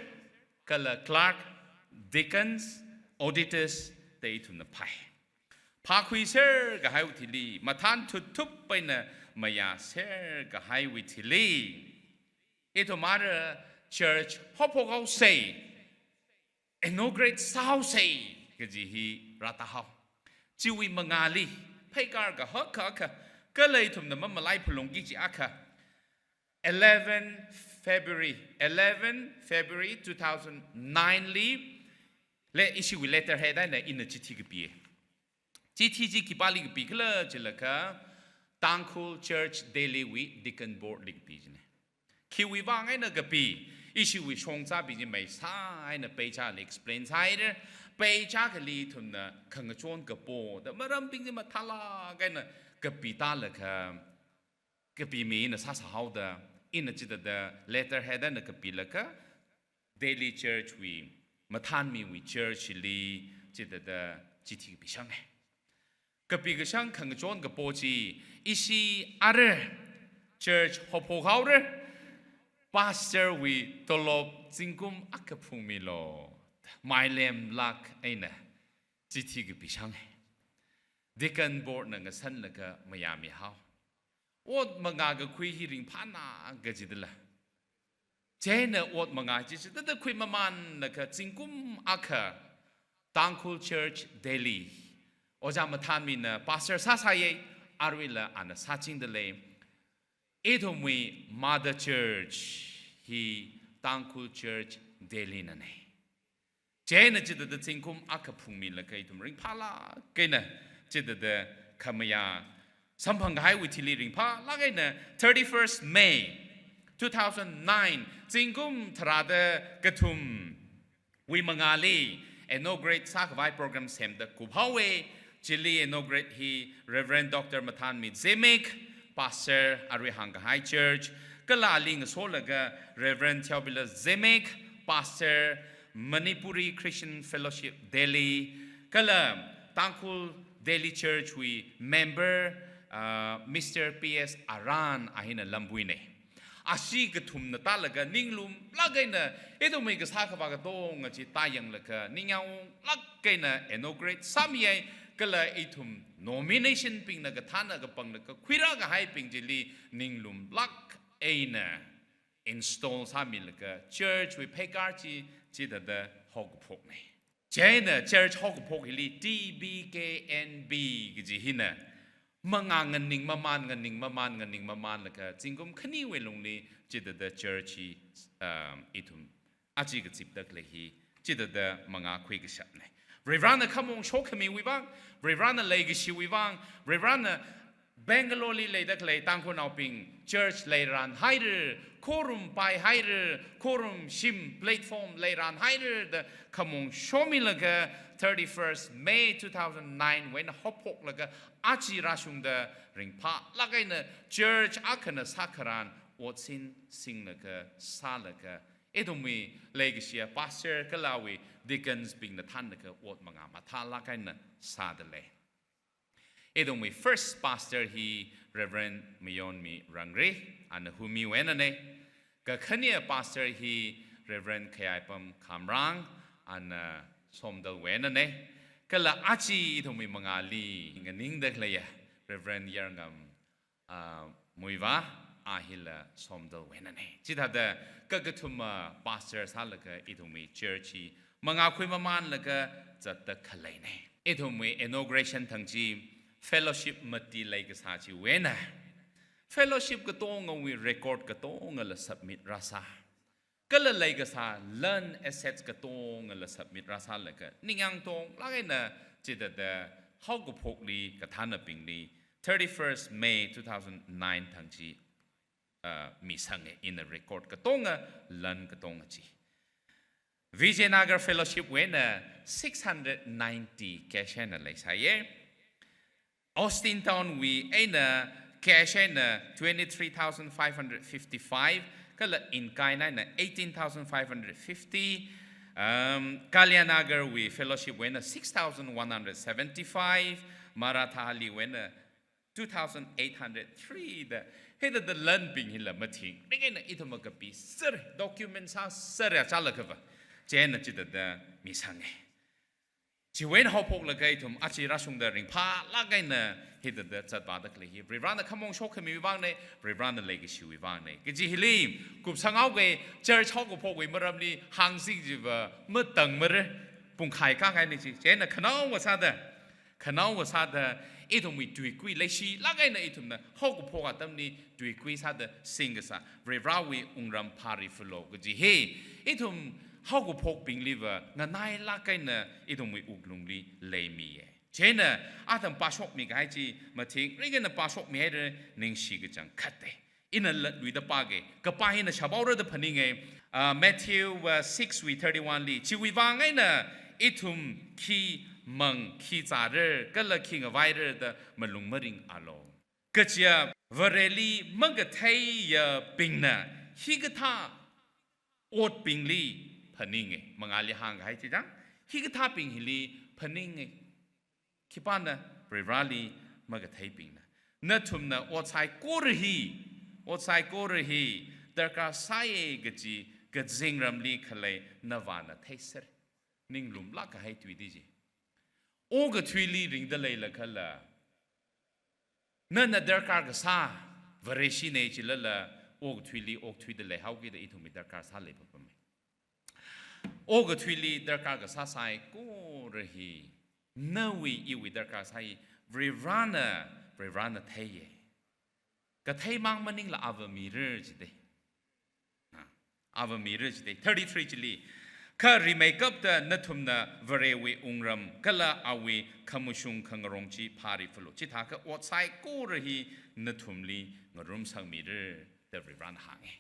kala clerk, deacons, auditors da ithumna phai. Phākhuiser kahaiwui thili, mathān thuthup eina mayāser kahaiwui thili, ithum ara church haophok haosei, inaugurate sāhaosei kaji hi rātahao. Chiwui mangāli, pheikar kahak akha, kala ithumna mamalai phalungki kaji akha, eleven February, eleven February two thousand nine li, le ishiwui letterhead eina ina chithi kapiya. Chithi chi khipāli kapi khala chilakha, Tangkhul Church Delhi wui Deacon Board li kapi jina. Khiwui vang eina kapi, ishiwui shongzabing chi maisā eina peichāli explain sāhaira, peichā kali ithumna khangachon kapo da marambing chi mathālāk eina kapitālaga, kapimi ina sāsāhaoda, ina chithāda letterhead eina kapilaga, Delhi Church wui, mathānmiwui church li chithāda chithi kapishanga. Kapikashang khangachon kapo chi, ishi ara church haophok haora, pastor wui tolop zingkum akha phungmilu, mailemlāk eina chithi kapishanga. Deacon Board na ngasanlaga mayāmihao. Ot mangā kakhui hi ringphāna kajidala. Chieina ot mangā chi chithāda khuimamānlaga zingkum akha Tangkhul Church Delhi, ojā mathānmina pastor sāsāya, aruila ana sāchingdalei. Ithumwui mother church hi Tangkhul Church Delhi nana. Chieina chithāda zingkum akha phungmilaga ithum ringphālāk eina chithāda khamayā samphang kahaiwui thili ringphālāk eina thirty-first May two thousand nine, zingkum tharāda kathumwui mangāli inaugurate sākhavai program semda kuphaowa. Chili inaugurate hi Reverend Doctor Mathānmi Zimik, pastor arui hāngkahai church, kala ali ngasolaga Reverend Theophilus Zimik, pastor Manipuri Christian Fellowship Delhi, kala Tangkhul Delhi Church wui member, ah, Mister P S Aran a hina lambuina. Ashi kathumna tālaga ninglumlāk eina, ithumwui kasā khavā katonga chi tāyanglaga, ningyaonglāk eina inaugurate sāmiya, kala ithum nomination bingna kathāna kapangna kakhuirā kahaibing chili ninglumlāk eina install sāmilaga church wui pheikar chi chithāda haokaphokna. Chieina church haokaphok hili T B K N B kaji hina mangā nganingmamān, nganingmamān, nganingmamānlaga zingkum khaniwui lungli chithāda church hi, um, ithum aja kazipda khalei hi chithāda mangā khuikashapna. Varivarana khamong shokhamiwui vang, Varivarana leikashiwui vang, Varivarana Bangalore li leida khalei Tangkhulnaobing church leiranhaira, khorum paihaira, khorum shim platform leiranhaira da khamong shomilaga thirty-first May two thousand nine wui eina haophoklaga aja rāshungda ringphālāk eina church akhana sākharan otsin singlaga sālaga, ithumwui leikashiya pastor kala awui deacons bingna thānlaga ot mangā mathālāk eina sādalei. Ithumwui first pastor hi Reverend Mayonmi Rangri, ana Humiwui einana. Kakhane pastor hi Reverend Khayaipam Khamrang, ana Somdalwui einana. Kala aja ithumwui mangāli nganingda khaleiya Reverend Yarngam, ah, Muivah, a hila Somdalwui einana. Chithāda kakathuma pastor sālaga ithumwui church hi mangā khuimamānlaga zatda khaleina. Ithumwui inauguration thang chi fellowship mati leikasā chiwui eina, fellowship katongawui record katongala submit rāsā. Kala leikasā lan assets katongala submit rāsālaga ningyāng tonglāk eina chithāda haokaphokli kathānabingli thirty-first May two thousand nine thang chi, uh, misange, ina record katonga, lan katonga chi. Vijayanagar Fellowship wui eina six hundred ninety cash eina leisāye. Austin Town wui eina cash eina twenty-three thousand five hundred fifty-five, kala in kind eina eighteen thousand five hundred fifty. Um, Kalyan Nagar wui fellowship wui eina six thousand one hundred seventy-five, Marathali wui eina two thousand eight hundred three da. Hithāda lanbing hila mathingrik eina ithum makapisera, document sāsera chālakhava. Chieina chithāda misange. Chiwui eina haophoklaga ithum aja rāshungda ringphālāk eina hithāda zatvāda khalei hi Varivarana khamong shokkhami vangna, Varivarana leikashiwui vangna kaji hili kupsanghaoga. Church haokaphokwui maramli hāngsi jiva matangmara, pungkhai khangaina chi. Chieina khanaowa sāda, khanaowa sāda ithumwui tuikui leishilāk eina ithumna haokaphok atamli tuikui sāda singkasā Varivarawui wungram phārifalu kaji hi ithum haokaphokbingliva nganailāk eina ithumwui wuklungli leimiye. Chieina atam pāshokmi kahai chi mathingrik eina pāshokmihaira, ningshi kachangkhatta. Ina latluida pāge, kapā hina shāpaora da phaninge. Ah, Matthew, uh, six wui thirty-one li, chiwui vang eina ithum khi mang, khi zāra, kala khi ngavaira da malung maringalu. Kajiya Vareli makatheiyabingna hikathā otbingli phaninge. Mangāli hāngkahai chi chang, hikathābing hili phaninge. Khipāna? Varivarali makatheibingna. Nathumna ot saikora hi, ot saikora hi darkar sāye kaji kazingramli khalei navāna theiser. Ninglumlāk kahai tui di chi. Okathuili ringda leilakhala, nana darkar kasā Vareshina chilala, okathuili okthuida leihaokida ithumwui darkar sālei papame. Okathuili darkar kasā saikora hi, nawui iwui darkar sā hi Varivarana, Varivarana theiye. Katheimang maningla ava mira jide. Ha, ava mira jide. Thirty-three chili, kha rimeikapta nathumna Varewui wungram kala awui khamashung khangarong chi phārifalu. Chithākha ot saikora hi nathumli ngarumsangmira da Varivarana hānge.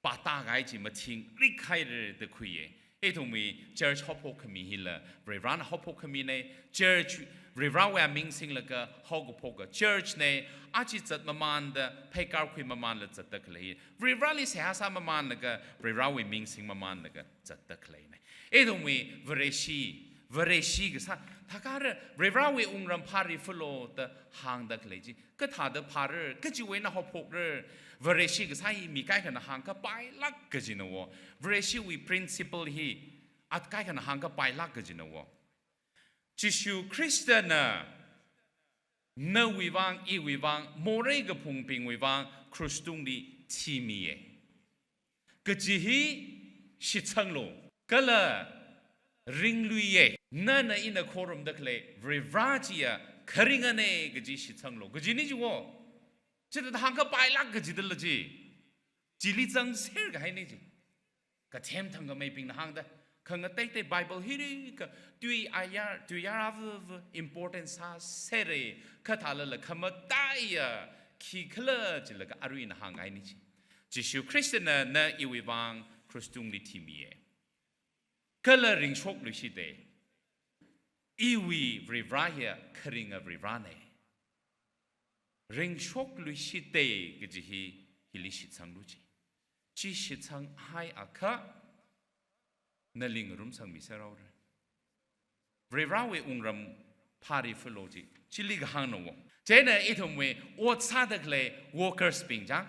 Pātākahai chi mathingrik haira da khuiye. Ithumwui church haophokkhami hila Varivarana haophokkhami ne. Church, Varivarawui aming singlaga haokaphoka church ne. Aja zat mamānda, pheikar khui mamānla zatda khalei hi Varivarali seihā sā mamānlaga, Varivarawui ming sing mamānlaga zatda khaleine. Ithumwui Vareshi, Vareshi kasā, thākha Varivarawui wungram phārifalu da hāngda khalei chi kathāda phāra, kachiwui eina haophokra? Vareshi kasā hi mi kaikhana hāngkapailāk kajina wo. Vareshiwui principle hi at kaikhana hāngkapailāk kajina wo. Jishu Khristana nawui vang, iwui vang, morei kaphungbingwui vang krush tungli thimiye kaji hi shitsanglu. Kala ringluiye. Nana ina khorumda khalei Varivara chiya kharingane kaji shitsanglu kajina chi wo. Chithāda hāngkapailāk kajidala chi, chili zangser kahaina chi. Kathem thangkhameibingna hāngda, khangateitei Bible hili kha tui ayar, tui yar ava ava important sāsera, kathālala khamataiya khikhala jilaga aruina hāngkahaina chi. Jishu Khristana na iwui vang krush tungli thimiye. Kala ringshokluishite. Iwui Varivara hiya kharinga Varivarane. Ringshokluishite kaji hi, hili shitsanglu chi. Chi shitsanghaiakha nali ngarumsangmiser haora. Varivarawui wungram phārifalu chi, chili kahāngna wo. Chieina ithumwui ot sāda khalei workers bing chang,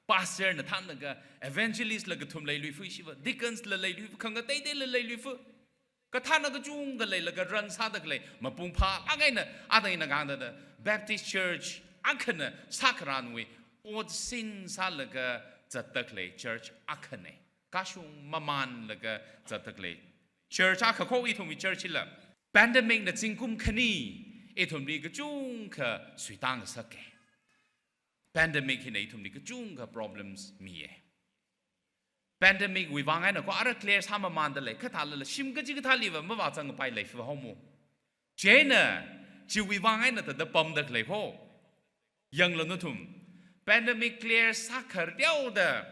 pastor na thānlaga, evangelist la kathum leiluifa, shiva deacons la leiluifa, khangateiteila leiluifa. Kathāna kachungkha leilaga run sāda khalei, mapung phālāk eina, ata ina kahāngda da, Baptist Church akhana sākharanwui otsin sālaga zatda khalei church akhane. Kashung mamānlaga zatda khalei church akha kho ithumwui church hila. Pandemic na zingkum khani ithumli kachungkha suitang sāke. Pandemic hina ithumli kachungkha problems miya. Pandemic wui vang eina kho ara clear sāmamānda lei, kha thālala shim kachikathāliva mavāzangpai lei fiva haomo. Chieina, chiwui vang eina thāda pamda khalei kho. Yanglu nathum. Pandemic clear sākharteoda,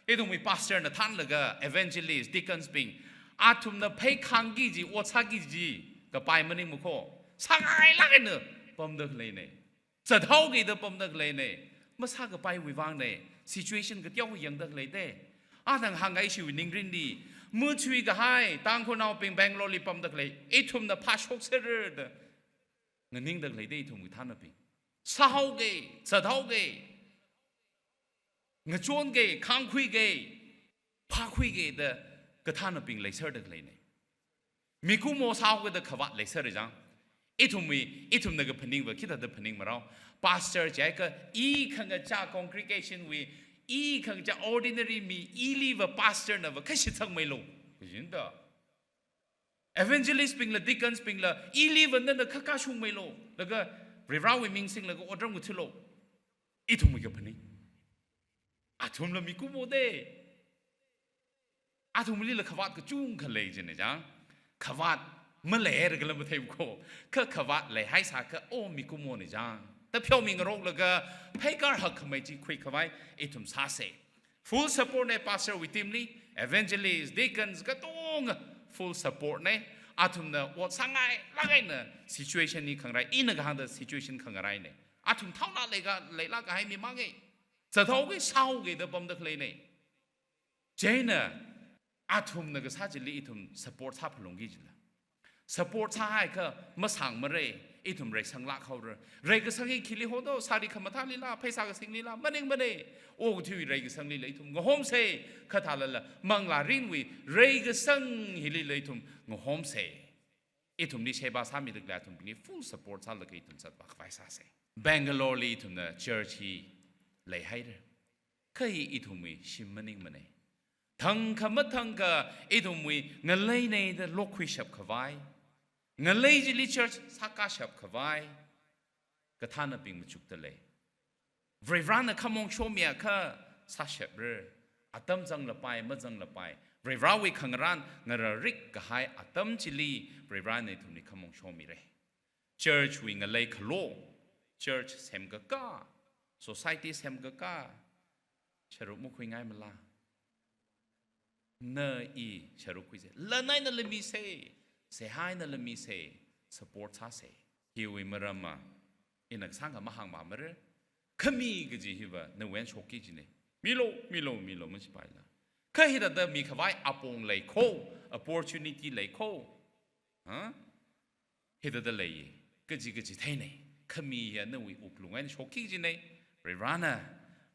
ithumwui pastor na thānlaga evangelist, deacons bing, athumna pheikhangki kaji, ot sāki kaji kapai maningma kho. Sāngailāk eina pamda khaleina. Zathaoki da pamda khaleina. Masākapaiwui vangna. Situation kateo yangda khaleite. Athang hāngngai ishiwui ningrinli, muchui kahai Tangkhulnaobing Bangalore li pamda khalei, ithumna phāshokserra da nganingda khaleite ithumwui kathānabing. Sāhaoki, zathaoki, ngachonki, khāngkhuiki, phākhuiki da kathānabing leiserda khaleina. Mikumo sāhaoki da khavāt leiser chang. Ithumwui, ithumna kaphaningva khithāda phaningmarao. Pastor chiakha i khangachā congregation wui, i khangachā ordinary mi, iliva pastor nava kha shitsangmeilu. Kajinda. Evangelist bingla, deacons bingla, iliva nana kha kashungmeilu. Laga Varivarawui ming singlaga otram ngathālu. Ithumwui kaphaning. Athumla mikumo te. Athumlila khavāt kachungkha lei jina chang. Khavāt maleira kala matheimana kho. Kha khavāt leihaisākha, o, mikumona chang da pheomingaroklaga, pheikār hakkhamei chi khuikhavai ithum sāsa. Full support na pastor wui team li, evangelist, deacons katonga full support na. Athumna ot sāngailāk eina situation hi khangarai, ina kahāngda situation khangaraina. Athum thaolāk leika, leilāk kahai mi manga. Zathaoki, sāhaoki da pamda khaleina. Chieina athumna kasā chili ithum support sāphalungki jila. Support sāhaiakha masāngmara, ithum reisanglāk haora. Reikasang hi khili hodo, sari khamathālila, pheisā kasinglila maningmana. Okathuiwui reikasanglila ithum ngahomsa, kha thālala manglārinwui reikasang hilila ithum ngahomsa. Ithumli sheba sāmida khalei athumbingli full support sālaga ithum zatvākhavai sāsa. Bangalore li ithumna church hi leihaira. Kha hi ithumwui shim maningmana. Thangkha mathangkha ithumwui ngaleina da lokhuishapkhavai, ngalei chili church sākashapkhavai kathānabing machukda lei. Varivarana khamong shomiakha sāshapra. Atam zanglapai, mazanglapai, Varivarawui khangarān ngararik kahai atam chili Varivarana ithumli khamong shomira. Church wui ngalei khalo, church semkaka, society semkaka, sharuk makhuingaimala? Na i sharuk khuisa. Lan einala misa, seihā einala misa, support sāsa. Hiwui maramva ina kasāngkha mahāngmamara. Khami kaji hiva nawui eina shokki kajina. Milu, milu, milu machipaila. Kha hithāda mikhavai apong lei kho, opportunity lei kho. Ha? Hithāda lei, kaji kaji theina. Khami hiya nawui wuklung eina shokki kajina. Varivarana,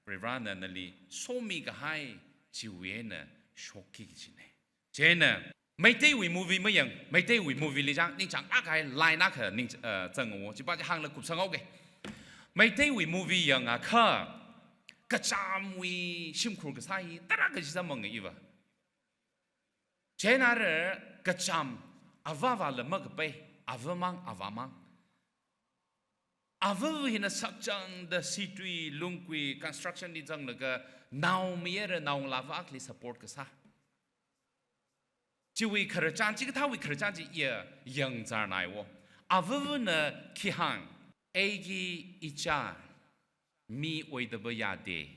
Varivarana nali somikahai chiwui eina shokki kajina. Chieina Meiteiwui movie mayang, Meiteiwui movie li chang ningchānglāk kahai line akha ning, eh, zango, chipa chi hānglaga kupsanghaoga. Meiteiwui movie yangakha kachamwui shimkhur kasā hi tarākha chi zangmanga iva. Chieina ara kacham, avāvāla makapai, avamang, avāmang. Avava hina sakchangda situi, lungkui, construction li zanglaga nao mayara, naongalāva akhali support kasā. Chiwui khararchan, chikathāwui khararchan chi iya yangzarnaiwo. Avavana khi hāng, ꯑꯩꯒꯤ ꯏꯆꯥ ꯃꯤ ꯑꯣꯏꯗꯕ ꯌꯥꯗꯦ.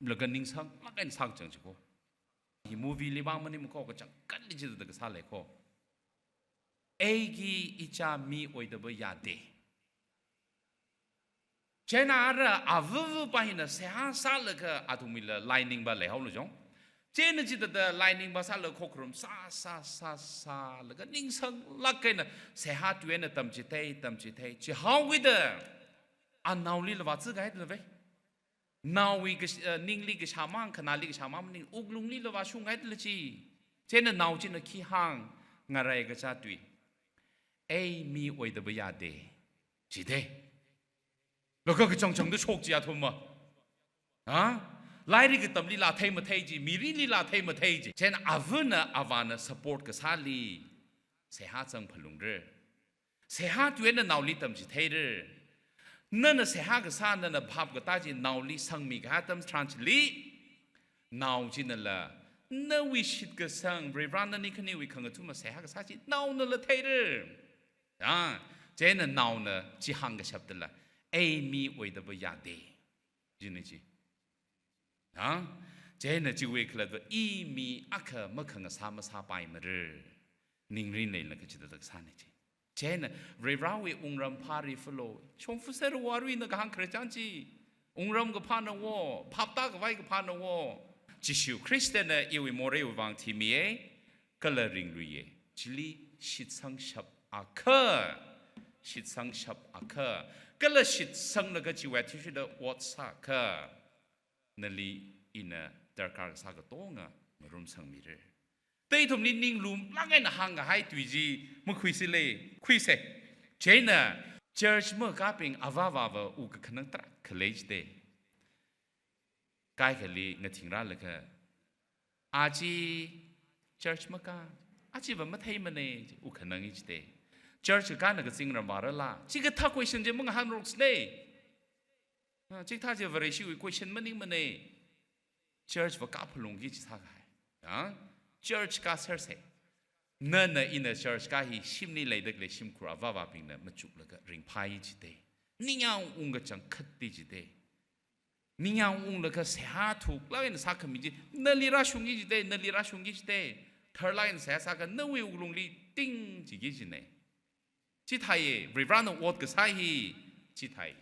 Laga ningsanglāk eina sakchang chiko. Hi movie li vang maningma kho, kachangkhatli chithāda kasā lei kho. ꯑꯩꯒꯤ ꯏꯆꯥ ꯃꯤ ꯑꯣꯏꯗꯕ ꯌꯥꯗꯦ. Chieina ara avava pa hina seihā sālaga athumwuila lainingva leihaolu jong. Chieina chithāda lainingva sālaga khokharum sā, sā, sā, sālaga ningsanglāk eina seihā tui eina tamchithei, tamchithei, chihaokida anaolila vāzikahai dala vei. Naowui kash-, eh, ningli kashāmang, khanāli kashāmang maning, wuklunglila vāshunghaidala chi. Chieina nao china khi hāng, ngarai kachā tui, ꯑꯩ ꯃꯤ ꯑꯣꯏꯗꯕ ꯌꯥꯗꯦ, jide. Laga kachangchangda shok chi athumva. Ha? Lairik katamlila theimathei chi, mirinlila theimathei chi. Chieina avana avāna support kasāli seihā zangphalungra. Seihā tui eina naoli tamchitheira. Nana seihā kasā, nana phap katā chi naoli sangmi kahai atam tharan chili, nao chinala nawui shitkasang, Varivarā nani khaniwui khangathuma seihā kasā chi naonala theira. Ya, chieina naona chi hāngkashapdala, "Ei mi oidapa yāde," jina chi. Ha? Chieina chiwui khalatva, "I mi akha makhangasā masāpaimara." Ningrin leilaga chithāda kasāna chi. Chieina Varivarāwui wungram phāri phalo, shongfa sera warui na kahāng khararchan chi. Wungram kaphāna wo, phaptā khavai kaphāna wo. Jishu Khristana iwui moreiwui vang thimiya, kala ringluiya. Chili shitsangshap akha, shitsangshap akha, kala shitsanglaga chiwui athishurda ot sākha, nali ina darkar kasā katonga ngarumsangmira. Ithumli ninglumlāk eina hāngkahai tui chi makhuisila, khuisa. Chieina church makābing avāvava u kakhanang tarākha lei jida. Kaikhali ngathingrālaga, "Achi church makā, achiva matheimana," u khanang jida. "Church kakāna kazingram vārala?" Chikathā question chi mangahānroksa. Ah, chikathā chi Vareshiwui question maningmana. Church va kaphalungki chi sākahai. Ah? Church kasersa. Nana ina church kā hi shimli leida khalei shimkhur avāvabingna machuklaga ringphai jida. Ningyāng ungkachangkhat ti jida. Ningyāng unglaga seihā thuklāk eina sākhami chi nali rāshungki jida, nali rāshungki jida. Tharlāk eina seihā sākha nawui wuklungli ting jiki jina. Chithāya, Varivarāna ot kasā hi chithāya.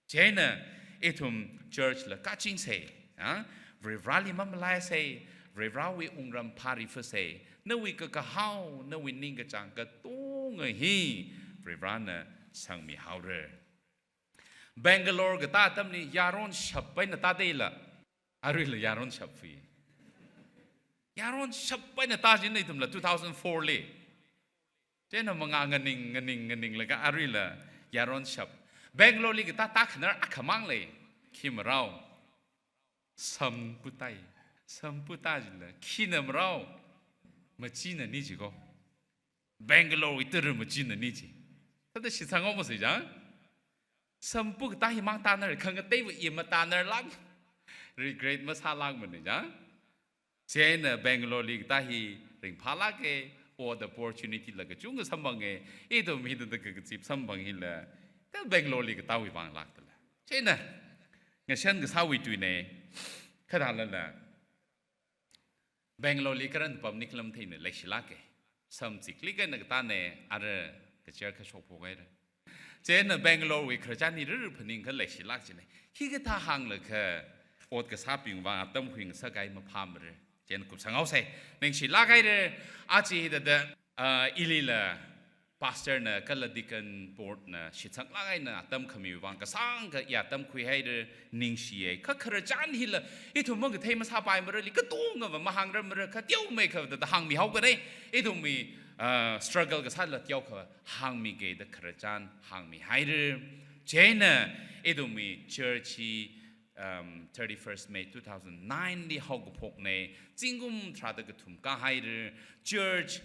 Chieina ithum church la kachingsa, ha? Varivarāli mamalaisa, Varivarāwui wungram phāri phasa, nawui kakahao, nawui ningkachāng katonga hi Varivarāna sangmihaora. Bangalore katā atamli yaron shap eina tāda lei. Aruila yaron shap fui. Yaron shap eina tā jina ithumla two thousand four li. Chieina mangā nganing, nganing, nganinglaga aruila yaron shap. Bangalore li katā tākhanar akhamang lei. Khi marao? Sampu tāi. Sampu tā jila. Khina marao? Machinani jiko. Bangalore wui tara machinani ji. Thāda shitsang haomasai chang. Sampu katā himang tānar, khangateiva i matānarlāk. Regret masālākmana chang. Chieina Bangalore li katā hi ringphālāka, ot opportunity la kachungkha samphanga, ithum hithāda kakazip samphang hila, kha Bangalore li katāwui vang lākdala. Chieina ngashan kasāwui tuina, khathālala, Bangalore li karan pamni khalam theina leishilāka. Samchikli kaina katāna, ara kachar kashok phokhaira. Chieina Bangalore wui khararchan hi riri phaningkha leishilāk jina. Hikathā hānglakha ot kasābing vang atam khuingasakhai maphāmara. Chieina kupsang haosa, ningshilāk haira, achi hithāda, ah, ilila pastor na kala deacon board na shitsanglāk eina atam khami vang kasāngkha i atam khuihaira, ningshiya. Kha khararchan hila ithum makathei masāpaimarali, katongava mahāngrarmara, kha teomeikha da hāngmihaokana, ithumwui, ah, struggle kasāla teokha hāngmika da khararchan hāngmihaira. Chieina ithumwui church hi, um, thirty-first May two thousand nine li haokaphokna, zingkum tharāda kathum kāhaira, church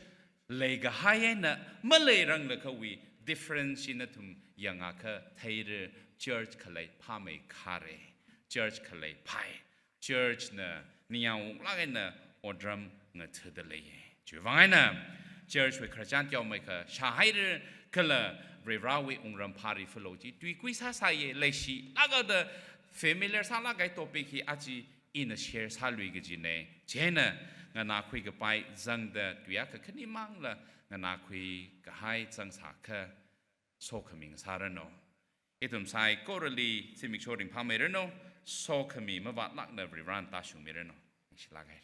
leikahai eina maleiranglakha wui difference chi nathum yangakha theira, church khalei phāmeikhara, church khalei phāi, church na ningyāng unglāk eina otram ngathada leiya. Chiwui vang eina church wui khararchan teomeikha shāhaira, kala Varivarāwui wungram phāri phalo chi tuikui sāsāya, leishilākda familiar sālākkahai topic hi achi ina share sālui kajina. Chieina nganākhui kapai zangda tui akha khanimangla nganākhui kahai zangsākha sokhami ngasāranu. Ithum saikorali zimiksho ringphāmeiranu, sokhami mavātlākna Varivarāna tāshungmiranu. Ningshilāk haira.